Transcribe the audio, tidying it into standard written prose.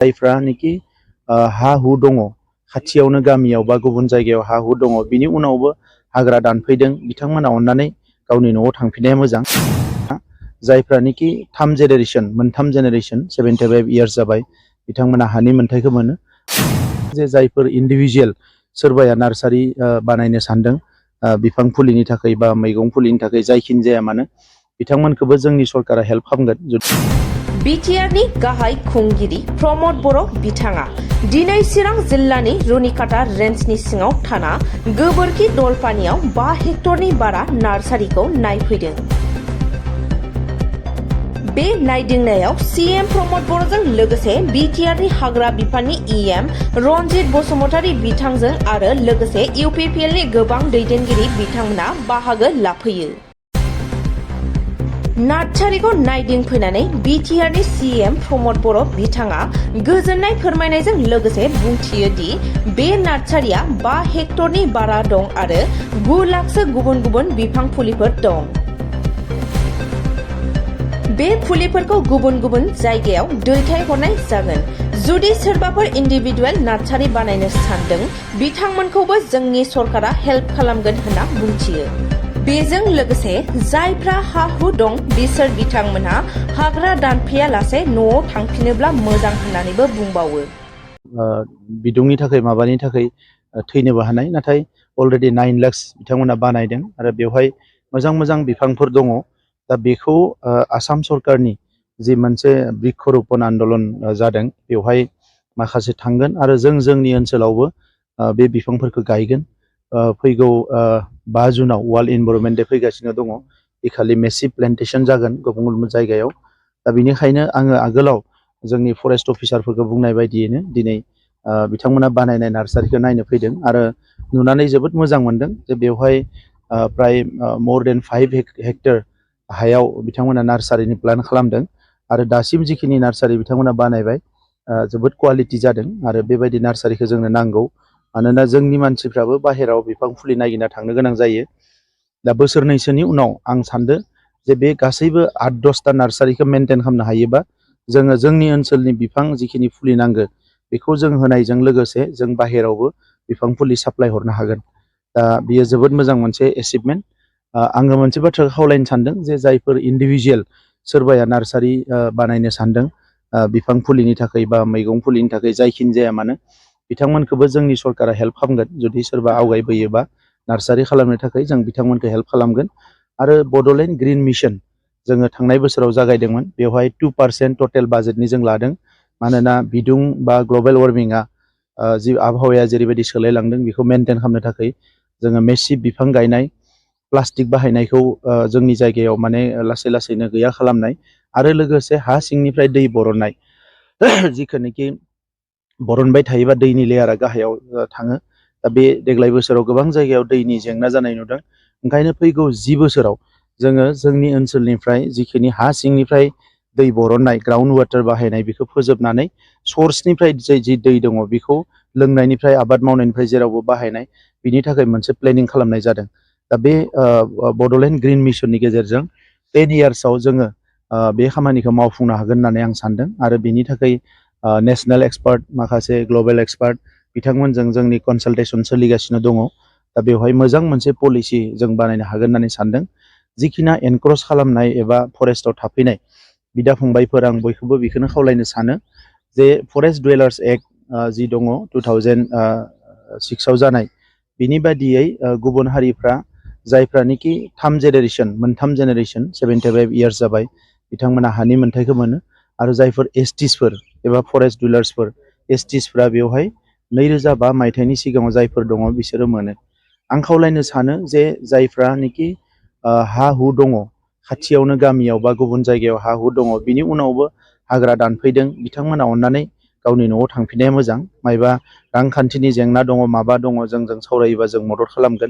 जायफ्रानोखि हा हु दङ खाथियावनो गामियाव बा गुबुन जायगायाव हा हु दङ बिनि उनावबो हाग्रा दानफैदों बिथांमोना अननानै गावनि न'आव थांफिननाया मोजां। जायफ्रानोखि मोनथाम जेनेरेशन 75 इयार्स जाबाय बिथांमोना हानि मोन्थायखौ मोनो। जे जायफोर इन्डिभिजुवेल सोरबाया नार्सारि बानायनो सानदों बिफां फुलिनि थाखाय बा मैगं फुलिनि थाखाय जायखिनि जाया मानो बिथांमोनखौबो जोंनि सरकारा हेल्प खालामगोन। बिटिआरनि गाहाय खुंगिरि प्रमद बर' बिथाङा दिनै चिरां जिल्लानि रुनिकाटा रेन्जनि सिङाव थाना गोबोरखि दलपानियाव 5 हेक्टरनि बारा नार्सारिखौ नायफैदों। बे नायदिंनायाव सीएम प्रमद बर'जों लोगोसे बिटिआरनि हाग्रा बिफाननि इएम रनजित बसुमतारी बिथांजों आरो लोगोसे UPPLनि गोबां दैदेनगिरि बिथांमोना बाहागो लाफैयो। नार्सारिखौ नायदिंफैनानै बिटिआरनि सीएम प्रमद बर' बिथाङा गोजोननाय फोरमायनायजों लोगोसे बुंथियो दि बे नार्सारिया 5 हेक्टरनि बारा दं आरो 9 लाखसो गुबुन गुबुन बिफां फुलिफोर दं। बे फुलिफोरखौ गुबुन गुबुन जायगायाव दैथायहरनाय जागोन। जुदि सोरबाफोर इन्डिभिडुवेल नार्सारि बानायनो सानदों बिथांमोनखौबो जोंनि सरकारा हेल्प खालामगोन होनना बुंथियो। बेजों लोगोसे जायफ्रा हा हु दं बिसोर बिथांमोनहा हाग्रा दानफैयालासे न'आव थांफिनोब्ला मोजां होननानैबो बुंबावो। बिदुंनि थाखाय माबानि थाखाय थैनोबो हानाय नाथाय अलरेडि 9 लाख बिथांमोना बानायदों आरो बेवहाय मोजां मोजां बिफांफोर दङ। दा बेखौ आसाम सरकारनि जि मोनसे बृक्षरोपण आन्दलन जादों बेवहाय माखासे थांगोन आरो जोंनि ओनसोलावबो बे बिफांफोरखौ गायगोन। फैगौ 5 जुनाव वर्ल्ड इनभाइरनमेन्ट डे फैगासिनो दङ। बेखालि मेसिभ प्लेन्टेसन जागोन गुबुन गुबुन जायगायाव। दा बेनिखायनो आङो आगोलाव जोंनि फरेस्ट अफिसारफोरखौ बुंनाय बायदियैनो दिनै बिथांमोना बानायनाय नार्सारिखौ नायनो फैदों आरो नुनानै जोबोद मोजां मोनदों जे बेवहाय प्राय more than 5 हेक्टर हायाव बिथांमोना नार्सारिनि प्लान खालामदों आरो दासिम जिखिनि नार्सारि बिथांमोना बानायबाय जोबोद क्वालिटि जादों आरो बेबायदि नार्सारिखौ जोंनो नांगौ। मानोना जोंनि मानसिफ्राबो बाहेराव बिफां फुलि नागिरना थांनो गोनां जायो। दा बोसोरनैसोनि उनाव आं सानदों जे बे गासैबो 8-10टा नार्सारिखौ मेनटेन खालामनो हायोबा जोङो जोंनि ओनसोलनि बिफां जिखिनि फुलि नांगौ बेखौ जों होनायजों लोगोसे जों बाहेरावबो बिफां फुलि साप्लाय हरनो हागोन। दा बेयो जोबोद मोजां मोनसे एचिभमेन्ट। आङो मोनसे बाथ्राखौ खावलायनो सानदों जे जायफोर इन्डिभिजुवेल सोरबाया नार्सारि बानायनो सानदों बिफां फुलिनि थाखाय बा मैगं फुलिनि थाखाय जायखिनि जाया मानो बिथांमोनखौबो जोंनि सरकारा हेल्प खालामगोन। जुदि सोरबा आवगायबोयोबा नार्सारि खालामनो थाखाय जों बिथांमोनखौ हेल्प खालामगोन। आरो बड'लेण्ड ग्रिन मिशन जोङो थांनाय बोसोराव जागायदोंमोन। बेवहाय 2% टटेल बाजेटनि जों लादों। मानोना बिदुं बा ग्लबेल वार्मिंआ जि आबहावाया जेरैबायदि सोलायलांदों बेखौ मेनटेन खालामनो थाखाय जोङो मेसिभ बिफां गायनाय प्लास्टिक बाहायनायखौ जोंनि जायगायाव माने लासै लासैनो गैया खालामनाय आरो लोगोसे हा सिंनिफ्राय दै बरननाय जिखिनिखि बरनबाय थायोबा दैनि लेयारा गाहायाव थाङो। दा बे देग्लाय बोसोराव गोबां जायगायाव दैनि जेंना जानाय नुदों। ओंखायनो फैगौ 10 बोसोराव जोङो जोंनि ओनसोलनिफ्राय जिखिनि हा सिंनिफ्राय दै बरननाय ग्राउन्ड वाटार बाहायनाय बेखौ फोजोबनानै सर्सनिफ्राय जि दै दङ बेखौ लोंनायनिफ्राय आबाद मावनायनिफ्राय जेरावबो बाहायनाय बिनि थाखाय मोनसे प्लेनिं खालामनाय जादों। दा बे बड'लेण्ड ग्रिन मिशननि गेजेरजों 10 इयार्सआव जोङो बे खामानिखौ मावफुंनो हागोन होननानै आं सानदों आरो बेनि थाखाय नेशनेल एक्सपार्ट माखासे ग्लबेल एक्सपार्ट बिथांमोनजों जोंनि कनसालटेसन सोलिगासिनो दङ। दा बेवहाय मोजां मोनसे पलिसि जों बानायनो हागोन होननानै सानदों। जिखिना एनक्रस खालामनाय एबा फरेस्टआव थाफैनाय बिदा फंबायफोर आं बयखौबो बेखौनो खावलायनो सानो जे फरेस्ट डुवेलार्स एक्ट जि दङ 2006आव जानाय बिनि बादियै गुबुन हारिफ्रा जायफ्रानोखि मोनथाम जेनेरेशन 75 इयार्स जाबाय बिथांमोना हानि मोन्थायखौ मोनो आरो जायफोर एसटिसफोर एबा फरेस्ट डुवेलार्सफोर एसटिसफ्रा बेवहाय 2005 मायथाइनि सिगाङाव जायफोर दङ बिसोरो मोनो। आं खावलायनो सानो जे जायफ्रानोखि हा हु दङ खाथियावनो गामियाव बा गुबुन जायगायाव हा हु दङ बिनि उनावबो हाग्रा दानफैदों बिथांमोना अननानै गावनि न'आव थांफिननाया मोजां। मायबा रांखान्थिनि जेंना दङ माबा दङ जोंजों सावरायोबा जों मदद खालामगोन।